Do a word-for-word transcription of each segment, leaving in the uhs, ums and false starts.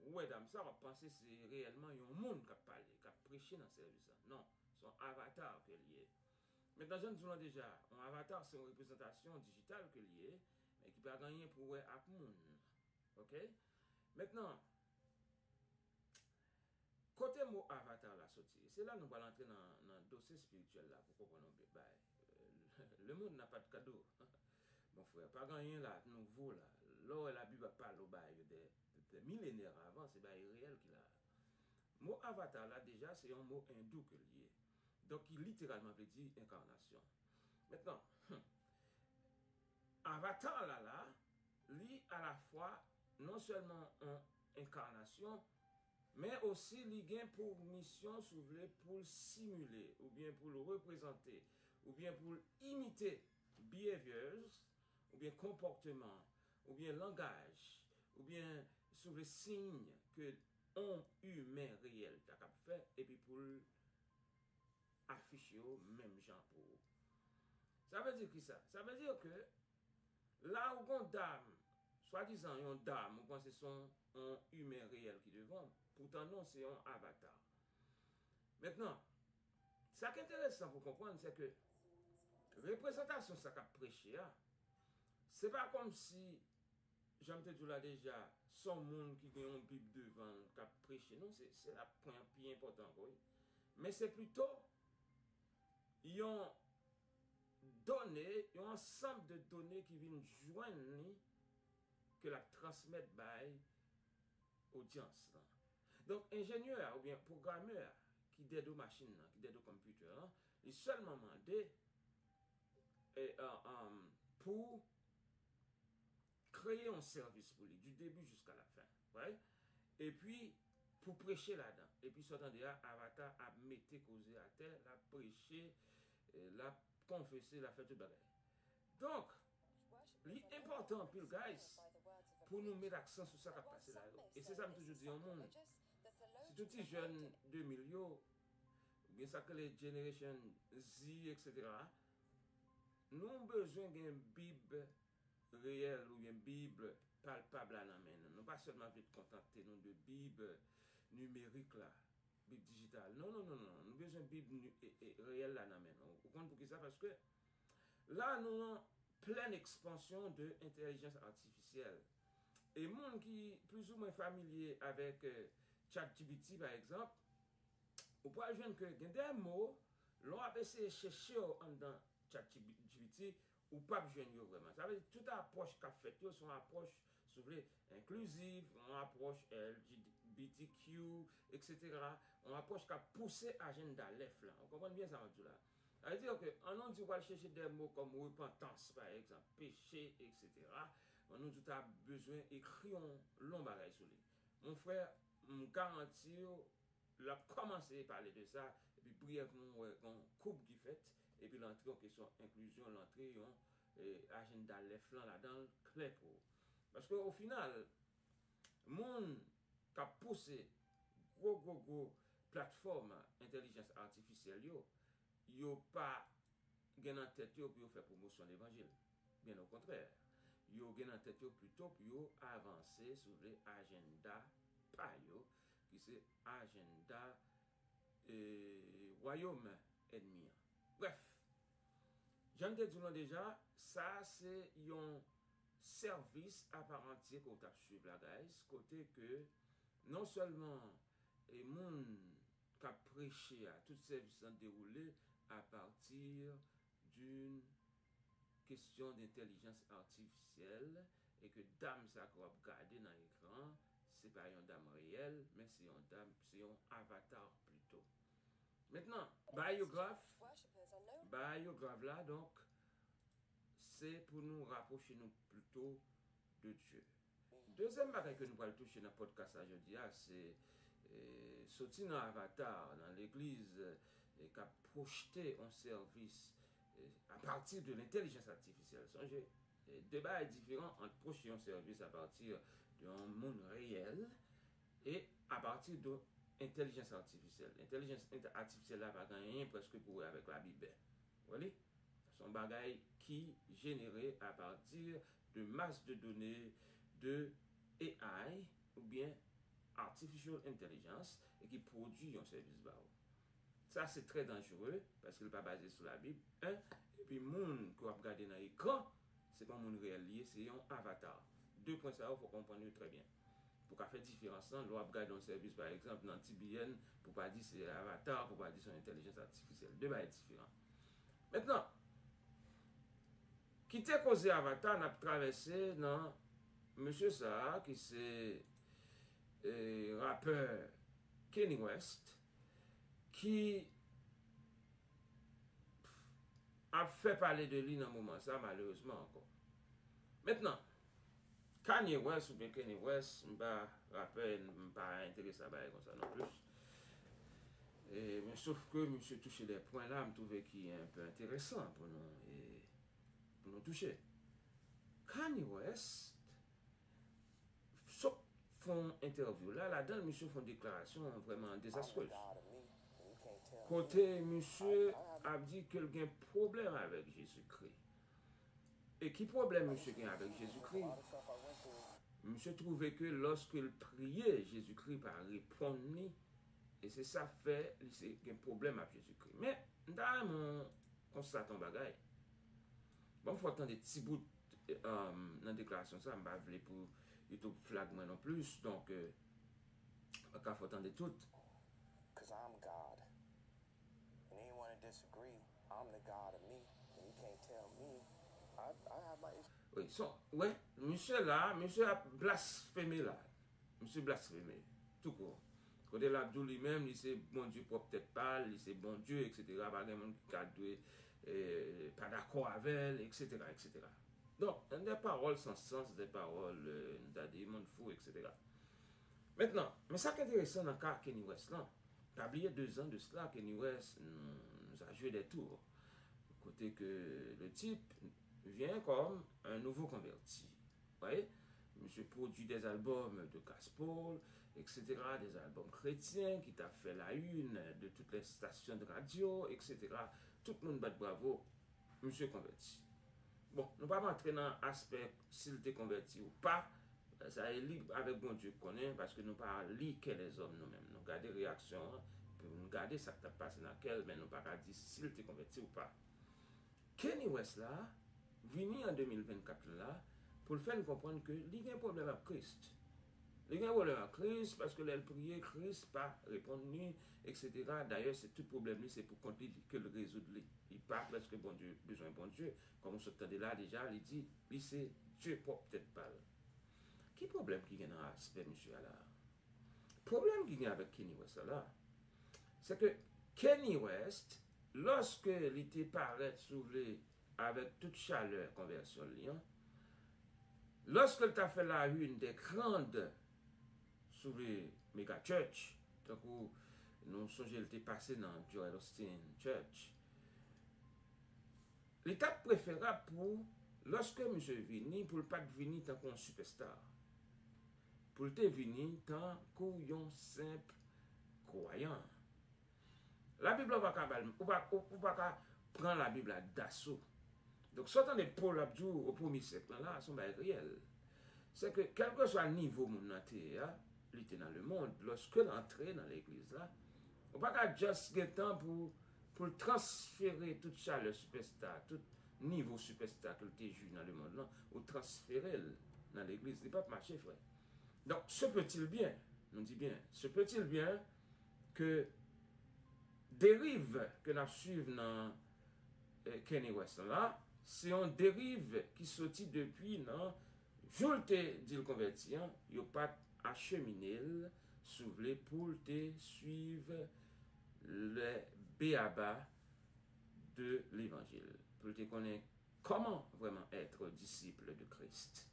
ou wè dam sa, w ap panse se reyèlman yon moun k ap pale, k ap preche nan sèvis la. Non, se yon avatar ke l ye. Mentnan, jan n di w lan deja, yon avatar se yon reprezantasyon dijital ke l ye, men ki pa gen anyen pou wè ak moun. Oke? Mentnan, kote mo avatar la soti? Se la nou pral antre nan, nan dosye espirityèl la pou konprann yon bagay. Euh, le monde n'a pas de cadeau. Mon frè, pa gen anyen la nouvo la. Lè w wè Labib ap pale w bagay yo de, de, de milenè avan, se bagay reyèl ki la. Mo avatar la, deja, se yon mo endou ke l ye. Donk, ki literalman vle di enkanasyon. Mentnan, hmm, avatar la, la, li alafwa non sèlman yon enkanasyon, men osi li gen pou misyon, si w vle, pou l simile, oubyen pou l reprezante, oubyen pou l imite behaviors, oubyen konpòteman, oubyen langaj, oubyen, si w vle, siy ke yon imen reyèl ta kab fè, epi pou l afiche yo menm jan pou ou. Sa vle di kisa? Sa vle di ke la ou gon dam, swadizan yon dam, ou panse se yon, yon imen reyèl ki devan w, poutan non, se yon avatar. Mentnan, sa k enteresan pou konprann, se ke reprezantasyon sa k ap preche a, se pa kòmsi, jan m te di w la deja, se yon moun ki gen yon Bib devan l k ap preche. Non, se, se la pwen an pi enpòtan ankò, wi. Men se pito yon done, yon ansanm de done ki vin jwenn li, ke l ap transmèt bay odyans lan. Donk, enjenyè a oubyen pwogramè a ki dèyè do machin nan, ki dèyè do computer lan, li sèlman mande, e, e, e, pou kreye yon sèvis pou li, du début jusqu'à la fin. Right? Epi, pou preche ladan. Epi, sa w tande a, Avatar ap mete koze atè, l ap preche, e, l ap konfese, l ap fè tout bagay. Donk, li enpòtan anpil, guys, pou nou met aksan sou sa k ap pase la yo. E se sa m toujou di yon moun, sitou ti jèn de mil yo, oubyen sa k rele Generation Z, et cetera, nou bezwen gen Bib reyèl oubyen Bib palpab la nan men nou. Nou pa sèlman vle kontante nou de Bib nimerik la, Bib dijital. Non, non, non, non. Nou bezwen Bib ni-, e, e, reyèl la nan men nou. Ou konn poukisa? Paske la, nou nan plèn ekspansyon de entèlijans atifisyèl. E moun ki plizoumwen familye avèk, e, ChatGPT, pa egzanp, ou pral jwenn ke gen de mo, lè w ap eseye chèche yo anndan ChatGPT, ou p ap jwenn yo vrèman. Sa vle di, tout apwòch k ap fèt yo, se yon apwòch, si w vle, enkliziv, yon apwòch L G B T Q, et cetera, yon apwòch k ap pouse ajanda lèf lan. Ou konprann byen sa m ap di w la? Sa vle di ke, an nou di w al chèche de mo kòm repantans, pa egzanp, peche, et cetera, an nou di w ta bezwen ekri yon lon bagay sou li. Mon frè, m garanti w, l ap kòmanse pale de sa, epi briyèvman, w wè gen yon koub ki fèt, epi l antre yon kesyon enklizyon, l antre yon, e, ajanda lèf lan ladan l klè pou ou. Paske, o final, moun k ap pouse gwo, gwo, gwo platfòm entèlijans atifisyèl yo, yo pa gen nan tèt yo pou yo fè pwomosyon levanjil. Byen okontrè, yo gen nan tèt yo pito pou yo avanse, si w vle, ajanda pa yo, ki se ajanda, e, wayòm ènmi an. Brèf, jan m te di w lan deja, sa se yon sèvis aparansye ke w t ap swiv la, guys, kote ke non sèlman, e, moun k ap preche a, tout sèvis lan dewoule apati d'une question d'intelligence artificielle, e ke dam sa ke w ap gade nan ekran, se pa yon dam reyèl, men se yon dam, se yon avatar plito. Mentnan, bayograf, bayograf la, donk, se pou nou rapwoche nou plito de Dye. Dezyèm bagay ke nou pral touche nan pòdkas la jodi a, se, e, soti nan avatar, nan legliz, e, k ap pwojte yon sèvis, e, apati de lentèlijans atifisyèl. Sonje, e, de bagay diferan ant pwoche yon sèvis apati de yon moun reyèl e apati de entèlijans atifisyèl. Entèlijans ent-, atifisyèl la pa gen anyen prèske pou wè avèk Labib. Wè li? Se yon bagay ki jenere apati de mas de done de A I oubyen artificial intelligence e ki pwodui yon sèvis ba ou. Sa se trè danjere, paske l pa baze sou Labib, en, epi moun ke w ap gade nan ekran, se pa yon moun reyèl li ye, se yon avatar. De pwen sa yo, fò w konprann yo trè byen. Pou w ka fè diferans lan, lè w ap gade yon sèvis, pa egzanp, nan T B N, pou w pa di se avatar, pou w pa di se yon entèlijans atifisyèl. De bagay diferan. Mentnan, kite koze avatar, n ap travèse nan mesye sa a ki se, eh, rapè Kanye West, ki ap fè pale de li nan moman sa, malerezman ankò. Mentnan, Kanye West oubyen Kanye West, m pa rapè, m pa enterese a bagay konsa non plis. E, men sof ke misye touche de pwen la, m twouve ki enpe enteresan pou nou, e, pou nou touche. Kanye West sot fè yon entèvyou la, ladan l, misye fè yon deklarasyon vrèman dezastrez. Kote misye ap di ke l gen pwoblèm avèk Jezikri. E ki pwoblèm misye gen avèk Jezikri? Misye twouve ke lòske l priye, Jezikri pa reponn li, e se sa fè li se gen pwoblèm ak Jezikri. Men, m ta renmen w konstate yon bagay. Bon, m fè w tande ti bout, um, nan deklarasyon sa, m pa vle pou YouTube flag mwen non plis, donk, euh, m pa ka fè w tande tout. 'Cause I'm God. And anyone that disagree, I'm the God of me. And you can't tell me. I, I have my issue. Wi, so, wè, misye la, misye ap blasfeme la. Misye blasfeme, tou kou. Kote l ap di w li menm, li se Bondye pwòp tèt pa l, li se Bondye, etsetera. Pa gen moun ki ka dwe, eh, pa dakò avè l, etsetera, etsetera. Donk, des paroles sans sens, des paroles, euh, nou ta di, moun fou, etsetera. Mentnan, men sa k enteresan nan ka Kanye West lan, pa bliye, deux ans de cela, Kanye West nous, nous a joué des tours. Kote ke le type vient comme un nouveau converti. Vous voyez? Misye pwodui des albums de gospel, etsetera, des albums chrétiens ki t ap fè la une de toutes les stations de radio, etsetera. Tout moun bat bravo, misye konvèti. Bon, nou pa antre nan aspè si l te konvèti ou pa. Sa e li avèk Bondye k konnen, paske nou pa li kè lèzòm nou menm. Nou gade reyaksyon an, pou nou gade sa k t ap pase nan kè l, men nou pa ka di si l te konvèti ou pa. Kanye West la, vini an de mil vennkat la, pou l fè n konprann ke li gen pwoblèm ak Kris. Li gen pwoblèm ak Kris, paske lè l priye, Kris pa reponn li, etsetera. Dayè, se tout pwoblèm li, se pou kont li ke l rezoud li. Li pa prèske Bondye, bezwen Bondye. Kòm ou sot tande la deja, li di, li se Dye pwòp tèt pa l. Ki pwoblèm ki gen nan aspè misye a la? Pwoblèm ki gen avèk Kanye West la, la, se ke Kanye West, lòske li te parèt, si w vle, avèk tout chalè konvèsyon li an, lòske l t ap fè la une des grandes, si w vle, mega church, tankou nou sonje l te pase nan Joel Osteen Church, li t ap preferab pou, lòske misye vini, pou l pa t vini tankou yon sipèsta. Pou l te vini tankou yon senp kwayan. Labib la, ou pa ka ba l, ou pa, ou, ou pa ka pran Labib la daso. Donk, sa w tande Pòl ap di w o premye syèk lan la, se yon bagay reyèl. Se ke, kèlkeswa nivo moun nan te ye a, li te nan lemonn, lòske l antre nan legliz la, ou pa ka just gentan pou, pou l transfere tout chalè sipèsta, tout nivo sipèsta ke l te jwi nan lemonn lan, ou transfere l nan legliz. Li p ap mache, frè. Donk, se peut-il bien, nou di byen, se peut-il bien ke deriv ke n ap swiv nan, eh, Kanye West la, se yon deriv ki soti depi nan jou l te di l konvèti an, yo pa t achemine l, si w vle, pou l te swiv le béaba de levanjil, pou l te konnen kòman vrèman être disciple de Christ.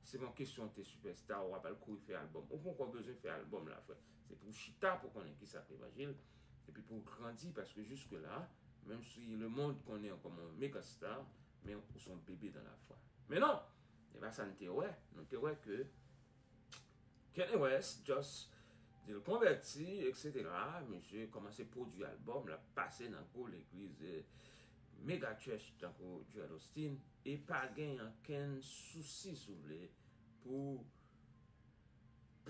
Se yon kesyon te sipèsta, w ap al kouri fè albòm. Ou poko bezwen fè albòm la, frè. Se pou w chita pou konnen kisa k levanjil, epi pou w grandi, paske jiske la, menm si lemonn konnen w kòm yon mega star, men ou se yon bebe dan lafwa. Men non, se pa sa n te wè. Nou te wè ke Kanye West just di l konvèti, etsetera. Misye kòmanse pwodui albòm, l ap pase nan gwo legliz, eh, mega church tankou Joel Osteen, e pa gen okenn sousi, si w vle, pou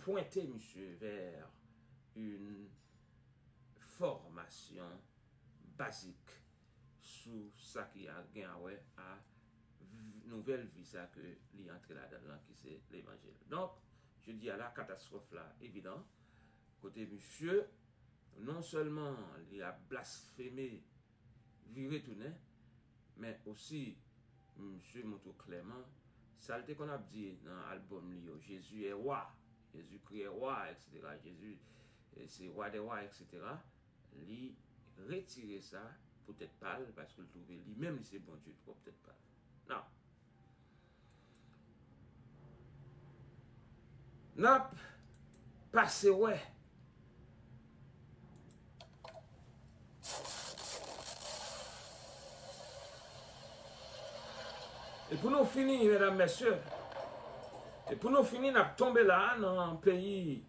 pwente misye vè yon fòmasyon bazik sou sa ki a gen a wè a v-, nouvèl vi sa ke li antre ladan l lan, ki se levanjil. Donk, jodi a la, katastwòf la evidan, kote misye, non sèlman li ap blasfeme, vire tounen, men osi, misye montre w klèman, sa l te konn ap di nan albòm li yo, Jésus est roi, Jésus-Christ est roi, et cetera. Jezi, eh, se wa dè wa, et cetera. Li retire sa pou tèt pa l, paske l twouve li menm li se Bondye pwòp tèt pa l. Now, n ap pase wè. E pou nou fini, medam, mesye, e pou nou fini, n ap tonbe la a nan peyi,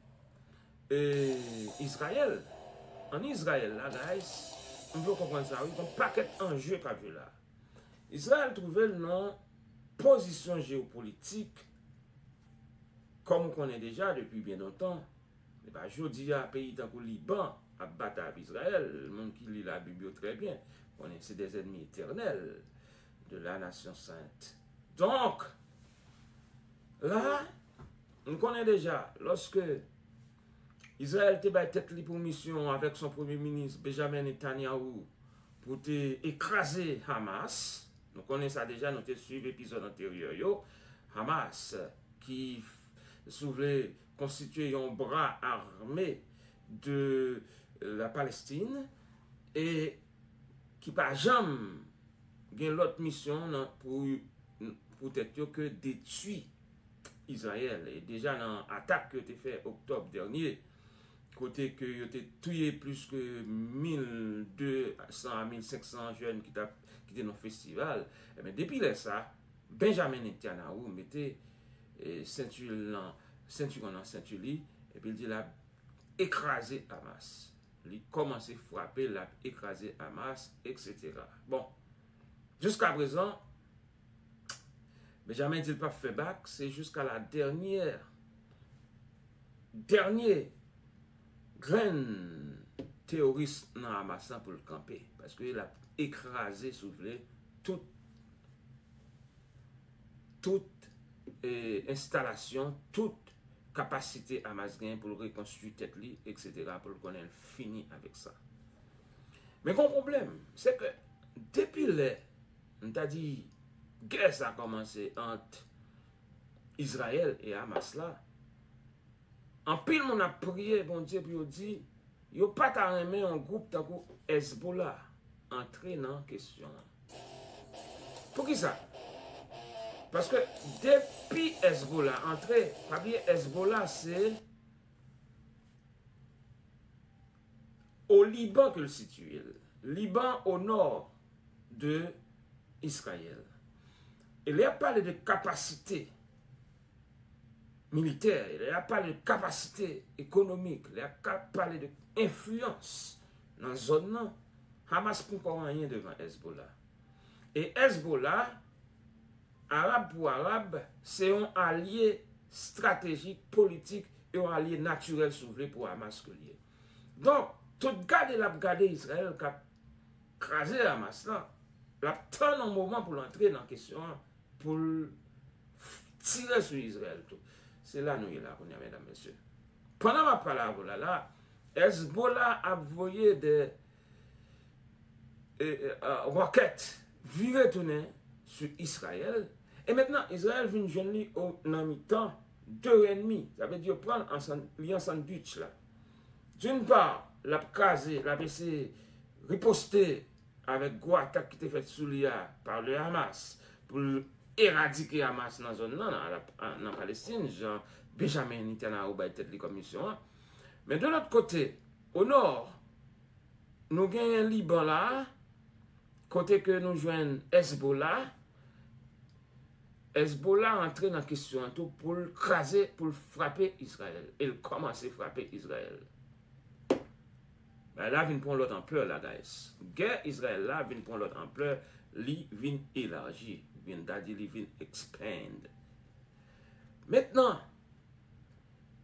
e, Izrayèl. Ann Izrayèl la, guys, m vle w konprann sa, wi, gon pakèt anje k ap jwe la. Izrayèl twouve l nan pozisyon jewopolitik, kòm ou konnen deja depi byen lontan. Se pa jodi a peyi tankou Liban ap batay ak Izrayèl, moun ki li Labib yo trè byen konnen se des ennemis éternels de la nation sainte. Donk, la, nou konnen deja, lòske Izrayèl te bay tèt li pou misyon avèk son premye minis Benjamin Netanyahu pou te ekraze Hamas. Nou konnen sa deja, nou te swiv epizòd anteryè yo. Hamas, ki, si w vle, konstitye yon bra ame de la Palestine e ki pa janm gen lòt misyon nan, pou, pou tèt yo ke detwi Izrayèl. E deja nan atak ke yo te fè oktòb dènye, kote ke yo te touye plis ke mil de san a mil senk san jèn ki t ap, ki te nan festival, ebyen, depi lè sa, Benjamin Netanyahu mete, eh, senti l nan, sentiwon nan senti li, epi l di l ap ekraze Hamas. Li kòmanse frape, l ap ekraze Hamas, et cetera. Bon, jiska prezan, Benjamin di l p ap fè bak, se jiska la dènyè, dènye grenn teworis nan Hamas lan pou l kanpe, paske l ap ekraze, si w vle, tout, tout, eh, enstalasyon, tout kapasite Hamas genyen pou l rekonstwi tèt li, et cetera, pou l konnen l fini avèk sa. Men gon pwoblèm, se ke depi lè, m ta di, gè sa kòmanse ant Izrayèl e Hamas la, anpil moun ap priye Bondye pou yo di, yo pa ta renmen yon gwoup tankou Hezbollah antre nan kesyon an. Poukisa? Paske depi Hezbollah antre, pa bliye Hezbollah se o Liban ke l sitiye l. Liban o nò de Izrayèl. E lè y ap pale de kapasite militè, lè y ap pale de kapasite ekonomik, lè y ap ka-, pale de enfliyans nan zòn nan, Hamas poko anyen devan Hezbollah. E Hezbollah, Arab pou Arab, se yon alye estratejik, politik, e yon alye natirèl, si w vle, pou Hamas ke l ye. Donk, tout gade l ap gade Izrayèl k ap kraze Hamas lan, l ap tann yon moman pou l antre nan kesyon an, pou l tire sou Izrayèl tou. Se la nou ye la kounye a, medam, mesye. Pandan m ap pale avè w la, la, Hezbollah ap voye de, e, e, e, wòkèt vire tounen sou Izrayèl. E mentnan, Izrayèl vin jwenn li o, nan mitan de enmi. Sa vle di yo pran l an san-, li an sandwich la. D'une part, l ap kraze, l ap eseye riposte avèk gwo atak ki te fèt sou li a pa le Hamas, pou l eradike Hamas nan zòn nan, nan, nan Palestin, jan Benjamin Netanyahu bay tèt li kòm misyon an. Men de lòt kote, o nò, nou genyen Liban la, kote ke nou jwenn Hezbollah, Hezbollah antre nan kesyon an tou pou l kraze, pou l frape Izrayèl. E l kòmanse frape Izrayèl. Bagay la vin pran lòt anplè la, guys. Gè Izrayèl la vin pran lòt anplè, li vin elaji, vin, ta di li vin expand. Mentnan,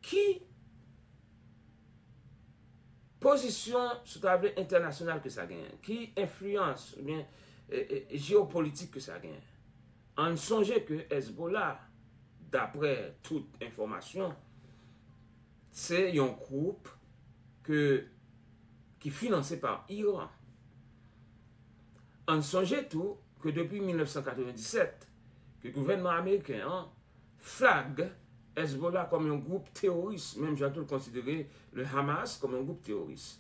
ki pozisyon, si w ta vle, entènasyonal ke sa genyen? Ki enfliyans oubyen e, e, jewopolitik ke sa genyen? Ann sonje ke Hezbollah, daprè tout enfòmasyon, se yon gwoup ke, ki finanse pa Iran. Ann sonje tou ke depi mil nèf san katrevenndisèt, ke gouvènman ameriken an flag Hezbollah kòm yon gwoup teworis, menm jan tou l konsidere le Hamas kòm yon gwoup teworis.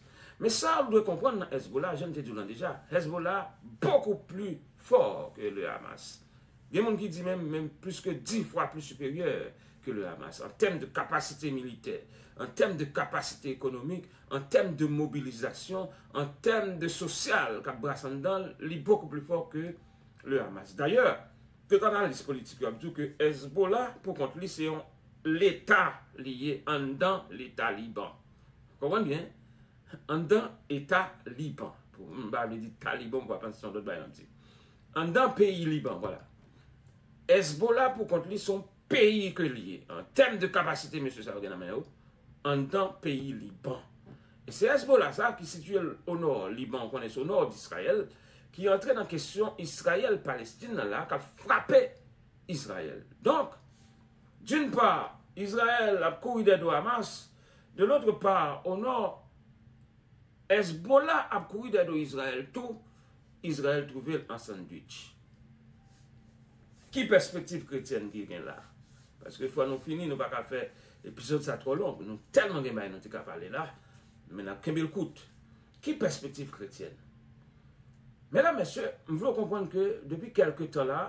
Men sa w dwe konprann nan Hezbollah, jan m te di w lan deja, Hezbollah bokou pli fò ke le Hamas. Gen moun ki di menm, menm plis ke dis fwa pli siperyè ke le Hamas, an tèm de kapasite militè, an tèm de kapasite ekonomik, an tèm de mobilizasyon, an tèm de sosyal k ap brase anndan l, li bokou pli fò ke le Hamas. Dayè, tout analis politik yo ap di w ke Hezbollah, pou kont li, se yon leta li ye anndan leta Liban. Konprann byen? Anndan eta Liban. Pou, m pa vle di Taliban, pou pa panse se yon lòt bagay m ap di. Anndan peyi Liban, vwala. Hezbollah, pou kont li, se yon peyi ke li ye. An tèm de kapasite mesye sa yo gen nan men yo, anndan peyi Liban. E se Hezbollah sa ki sitiye l o nò Liban, ou konnen se o nò d Izrayèl, ki antre nan kesyon Izrayèl-Palestin nan la, k ap frape Izrayèl. Donk, d'une part, Izrayèl ap kouri dèdo Hamas, de l'autre part, o nò, Hezbollah ap kouri dèdo Izrayèl tou, Izrayèl twouve l an sandwich. Ki pèspektiv kretyèn ki gen la? Paske fò nou fini, nou pa ka fè epizòd sa twò long. Nou tèlman gen bagay nou te ka pale la, men n ap kenbe l kout. Ki pèspektiv kretyèn? Medam, mesye, m vle w konprann ke depi kèlke tan la,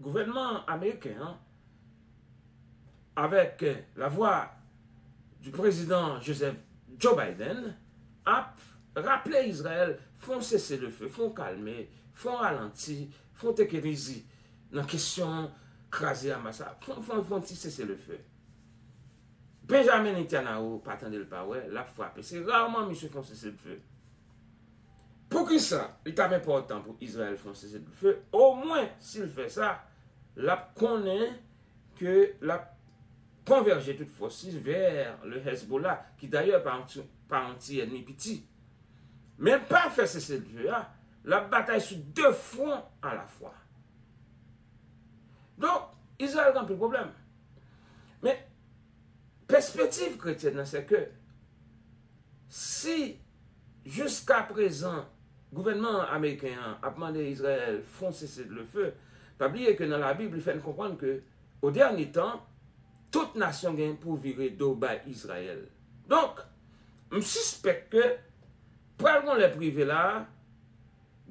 gouvènman ameriken an, avèk, euh, la voix du président Joseph Joe Biden, ap raple Izrayèl fè yon sese le fe, fè yon kalme, fè yon ralanti, fè yon take it easy nan kesyon kraze Hamas la. Fè yon, fè yon, fè yon ti sese le fe. Benjamin Netanyahu pa tande l pa wè, l ap frape. Se raman misye fè yon sese le fe. Poukisa li t ap enpòtan pou Izrayèl fè yon sese le fe? Omwen, si l fè sa, l ap konnen ke l ap konvèje tout fòs li vè le Hezbollah, ki dayè pa yon ti, pa yon ti ènmi piti. Men pa fè sese le fe a, l ap batay sou de fwon alafwa. Donk, Izrayèl gen anpil pwoblèm. Men, pèspektiv kretyèn nan, se ke si jiskaprezan gouvènman ameriken an ap mande Izrayèl fè yon sese le fe, pa bliye ke nan Labib, li fè n konprann ke, o dènye tan, tout nasyon gen pou vire do bay Izrayèl. Donk, m sispèk ke pral gon lè pou rive la,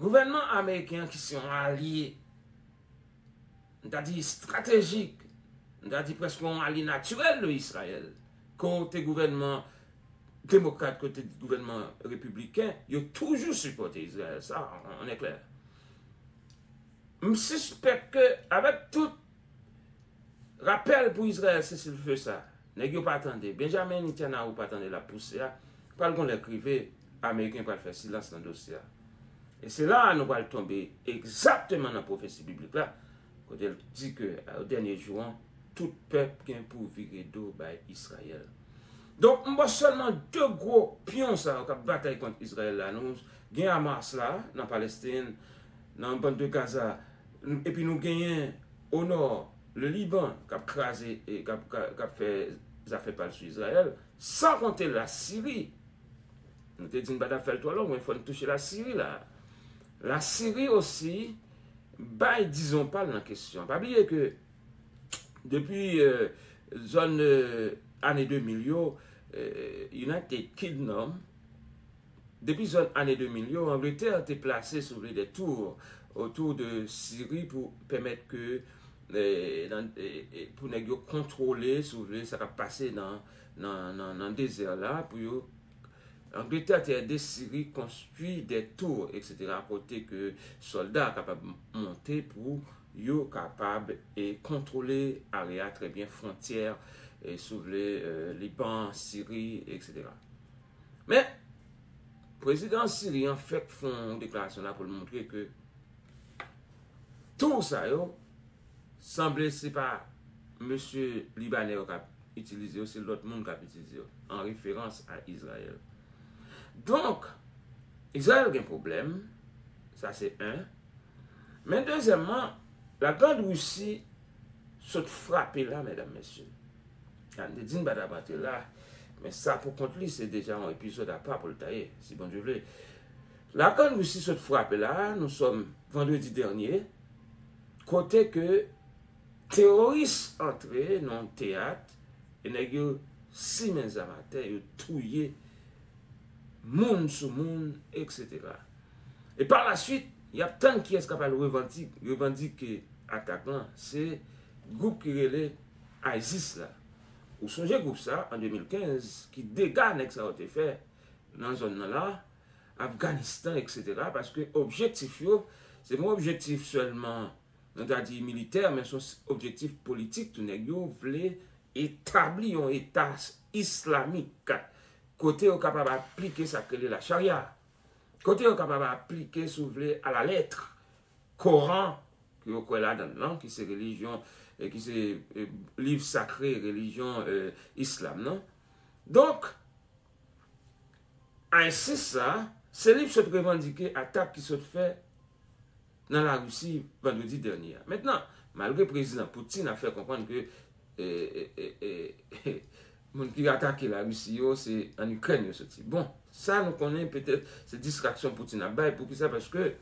gouvènman ameriken an ki se yon alye, m ta di estratejik, m ta di prèske yon alye natirèl de Izrayèl, kote gouvènman demokrat, kote gouvènman repibliken, yo toujou sipòte Izrayèl, sa, on, on est clair. M sispèk ke avèk tout rapèl pou Izrayèl sese le fe sa, nèg yo pa tande, Benjamin Netanyahu pa tande l ap pouse a, pral gon lè k rive, Ameriken pral fè silans nan dosye a. E se la a nou pral tonbe egzakteman nan pwofesi biblik la, kote l di ke, o dènye jou an, tout pèp gen pou vire do bay Izrayèl. Donk, m wè sèlman de gwo pyon sa yo k ap batay kont Izrayèl la. Nou gen Hamas la, nan Palestin, nan bann de Gaza, epi nou genyen o nò, le Liban, k ap kraze, e k ap, k ap, k ap fè zafè pa l sou Izrayèl, san konte Lasiri. Nou te di n pa t ap fè l twò long, men fò n touche Lasiri la. Lasiri osi bay dizon pa l nan kesyon an. Pa bliye ke depi, euh, zòn, euh, ane de mil yo, euh, United Kingdom, depi zòn ane de mil yo, Angletè te plase, si w vle, de tour otou de Siri pou pèmèt ke, eh, nan, eh, eh, pou nèg yo kontwole, si w vle, sa k ap pase nan, nan, nan, nan dezè la, pou yo, Angletè te ede Siri konstwi de tour, etsetera, kote ke sòlda kapab monte pou yo kapab, eh, kontwole area trè byen, fwontyè, eh, si w vle, eh, Liban, Siri, etsetera. Men, prezidan Siri an fèk fè yon deklarasyon la pou l montre ke tou sa yo, sanble se pa mesye libanè yo k ap itilize yo, se lòt moun k ap itilize yo, an referans a Izrayèl. Donk, Izrayèl gen pwoblèm, sa se en. Men dezyèmman, Lagrand Risi sot frape la, medam, mesye. An te di n pa t ap antre la, men sa pou kont li, se deja yon epizòd apa pou l ta ye, si Bondye vle. Lagrand Risi sot frape la, nou sòm vandredi dènye, kote ke teworis antre nan yon teyat, e nèg yo simen zam atè, yo touye moun sou moun, etsetera. E pa la swit, y ap tann kiyès k ap al revandi-, revandike atak lan. Se gwoup ki rele ISIS la. Ou sonje gwoup sa, an de mil kenz, ki dega nèg sa yo te fè nan zòn nan la, Afganistan, etsetera, paske objektif yo, se pa yon objektif sèlman, nou ta di militè, men se yon objektif politik tou. Nèg yo vle etabli yon eta islamik, kote yo kapab aplike sa k rele la charia, kote yo kapab aplike, si w vle, a la lettre, Koran, ke yo kwè ladan l lan, ki se relijyon, e ki se, e, liv sakre relijyon, e, islam nan. Donk, ISIS sa, se li k sot revandike atak ki sot fè nan Larisi vandredi dènye a. Mentnan, malgre prezidan Putin ap fè konprann ke, e, e, e, e, moun ki atake Larisi yo, se ann Ikrèn yo soti. Bon, sa nou konnen petèt se distraksyon Putin ap bay. Poukisa? Paske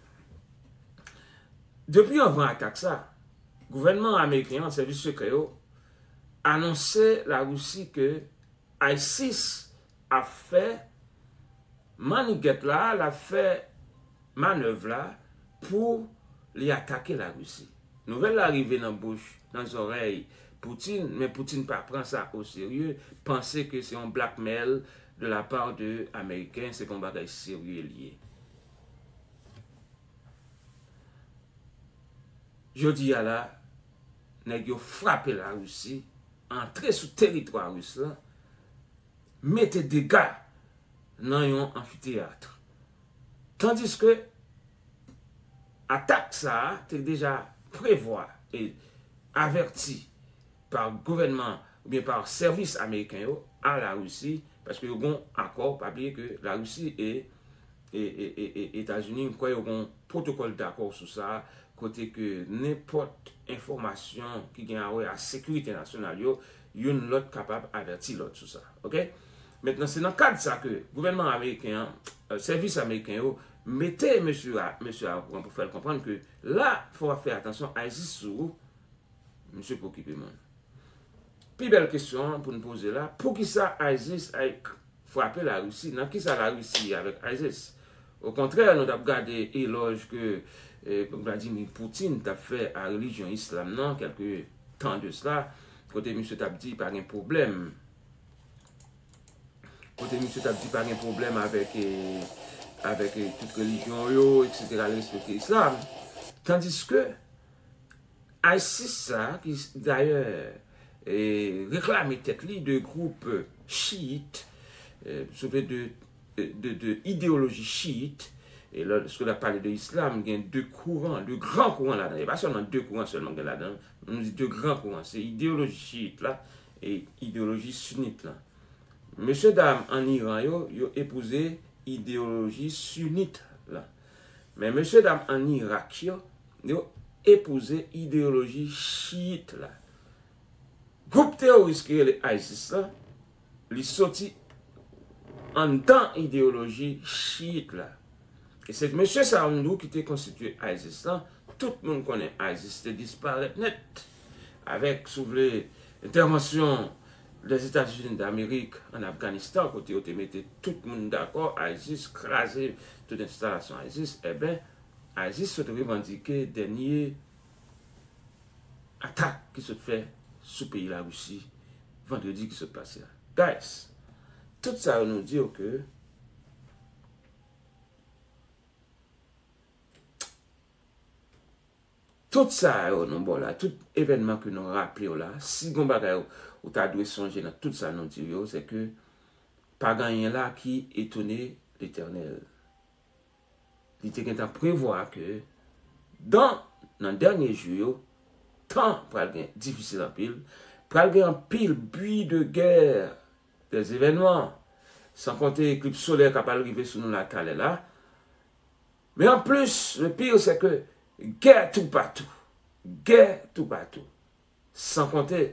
depi anvan atak sa, gouvènman ameriken an, sèvis sekrè yo, anonse Larisi ke ISIS ap fè mannigèt la, l ap fè manèv la pou li atake Larisi. Nouvèl la rive nan bouch, nan zòrèy Putin, men Putin pa pran sa o serye, panse ke se yon blackmail de la part de Ameriken, se pa yon bagay serye li ye. Jodi a la, nèg yo frape Larisi, antre sou teritwa ris la, mete dega nan yon anfiteyat. Tandiske atak sa a te deja prevwa e avèti pa gouvènman oubyen pa sèvis ameriken yo a Larisi, paske yo gon akò, pa bliye ke Larisi e, e, e, e, e Etazini, m kwè yo gon pwotokòl dakò sou sa, kote ke nenpòt enfòmasyon ki gen a wè a sekirite nasyonal yo, youn lòt kapab avèti lòt sou sa. Oke? Mentnan, se nan kad sa ke gouvènman ameriken an, e, sèvis ameriken yo, mete mesye a, mesye a okouran pou fè l konprann ke la, fò w ap fè atansyon, ISIS sou ou, misye pou okipe moun. Pi bèl kesyon an pou n poze la, poukisa ISIS ay frape Larisi? Nan kisa Larisi avèk ISIS? Okontrè, nou t ap gade elòj ke, e, Vladimir Putin t ap fè a relijyon islam nan, kèlke tan de sla, kote misye t ap di pa gen pwoblèm. Kote misye t ap di pa gen pwoblèm avèk, e, avèk, e, tout relijyon yo, etsetera, li respekte islam. Tandiske ISIS sa, ki dayè, e, reklame tèt li de gwoup chiyit, e, si w vle de, de, de ideyoloji chiyit, e lòske n ap pale de islam, gen de kouran, de gran kouran ladan. E pa sèlman de kouran sèlman gen ladan, nou di de gran kouran, se ideyoloji chiyit la e ideyoloji sinit la. Mesye dam ann Iran yo, yo epouze ideyoloji sinit la. Men mesye dam ann Irak yo, yo epouze ideyoloji chiyit la. Gwoup teworis ki rele ISIS la, li soti anndan ideyoloji chiyit la. E se mesye sa a, m di w, ki te konstitye ISIS lan. Tout moun konnen ISIS te disparèt nèt. Avèk, si w vle, entèvansyon Lèzetazini Damerik ann Afganistan, kote yo te mete tout moun dakò, ISIS kraze tout enstalasyon ISIS, eben, ISIS sot revandike dènye atak ki sot fè sou peyi Larisi vandredi ki sot pase a. Guys, tout sa yo nou di yo ke Tout sa yo nou ba w la, tout evènman ke nou raple w la, si gon bagay ou, ou ta dwe sonje nan tout sa nou di w yo, se ke pa gen anyen la ki etone Letènèl. Li te gentan prevwa ke dan, nan dènye jou yo, tan pral gen difisil anpil, pral gen anpil bri de gè, des événements, San konte eklips solè k ap al rive sou nou la talè la. Men anplis, le pire, c'est que guerre toupatou. Guerre toupatou. San konte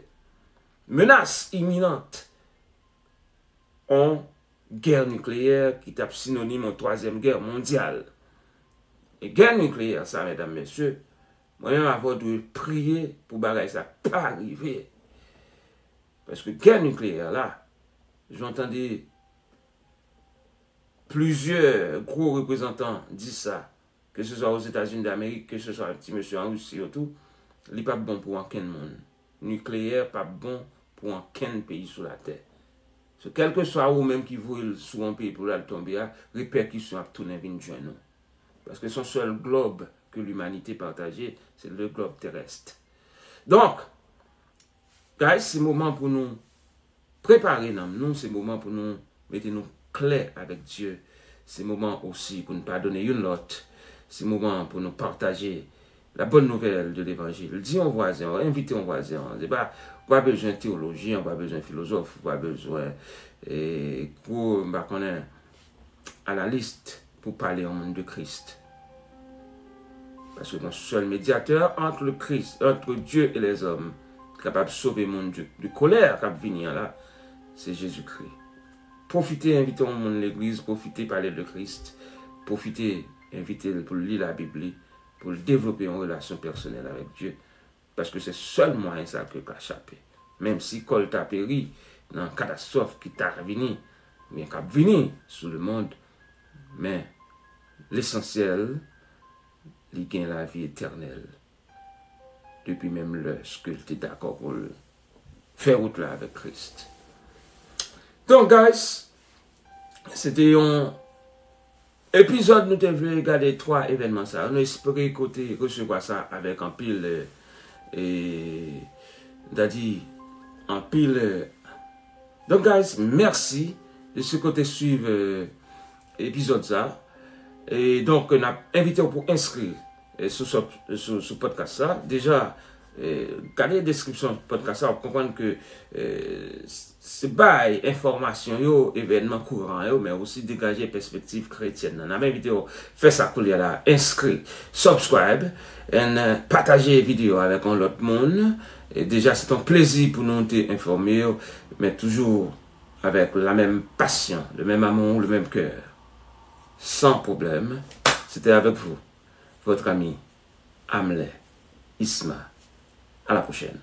menas iminant yon gè nikleyè ki t ap sinonim yon twazyèm gè mondyal. E gè nikleyè sa, medam, mesye, mwen menm avè w dwe priye pou bagay sa pa rive. Paske gè nikleyè la, jan w tande plizyè gwo reprezantan di sa, ke se swa Ozetazini Damerik, ke se swa ti mesye an Risi yo tou, li p ap bon pou ankenn moun. Nikleyè p ap bon pou ankenn peyi sou latè. So, kèlkeswa ou menm ki voye l sou yon peyi pou l al tonbe a, repèkisyon ap tounen vin jwenn ou. Paske se yon sèl glòb ke limanite pataje, se le glòb terrestre. Donk, guys, se moman pou nou prepare nanm nou, se moman pou nou mete nou klè avèk Dye. Se moman osi pou nou padone youn lòt. Se moman pou nou pataje la bonne nouvelle de l'évangile. Di yon vwazen, envite yon vwazen. Se pa, ou pa bezwen teyolojyen, ou pa bezwen filozòf, ou pa bezwen, eh, gwo, m pa konnen, analis pou pale yon moun de Kris. Paske gon sèl medyatè ant le Christ, entre Dieu et les hommes, ki kapab sove moun de, de kolè k ap vini an la, se Jezikri. Pwofite envite yon moun legliz, pwofite pale de Kris, pwofite envite l pou l li Labib li, pou l devlope yon relasyon pèsonèl avèk Dye. Paske se sèl mwayen sa ke ka chape. Menm si kò l ta peri nan katastwòf ki ta vini, oubyen k ap vini sou lemonn, men lesansyèl, li gen lavi etènèl. Depi menm lè ke l te dakò pou l fè wout la avèk Kris. Donk, guys, se te yon epizòd nou te vle gade twa evènman sa yo. Nou espere ke w te resevwa sa avèk anpil, eh, eh, m ta di, anpil, eh. Donk, guys, mèsi de ce que w te swiv, eh, epizòd sa. E donk, n ap envite w pou enskri, eh, sou, sou, sou, sou podcast sa. Deja, eh, gade deskripsyon podcast sa, w ap konprann ke, eh, se bay enfòmasyon yo, evènman kouran yo, men osi degaje pèspektiv kretyèn nan. N ap envite w fè sa koulye a la, enskri, subscribe, and, eh, pataje videyo avèk yon lòt moun. E deja, se yon plezi pou nou te enfòme w, men toujou avec la même passion, le même amour, le même cœur. Sans problème, c'était avec vous, votre ami Amlè Isma. À la prochaine.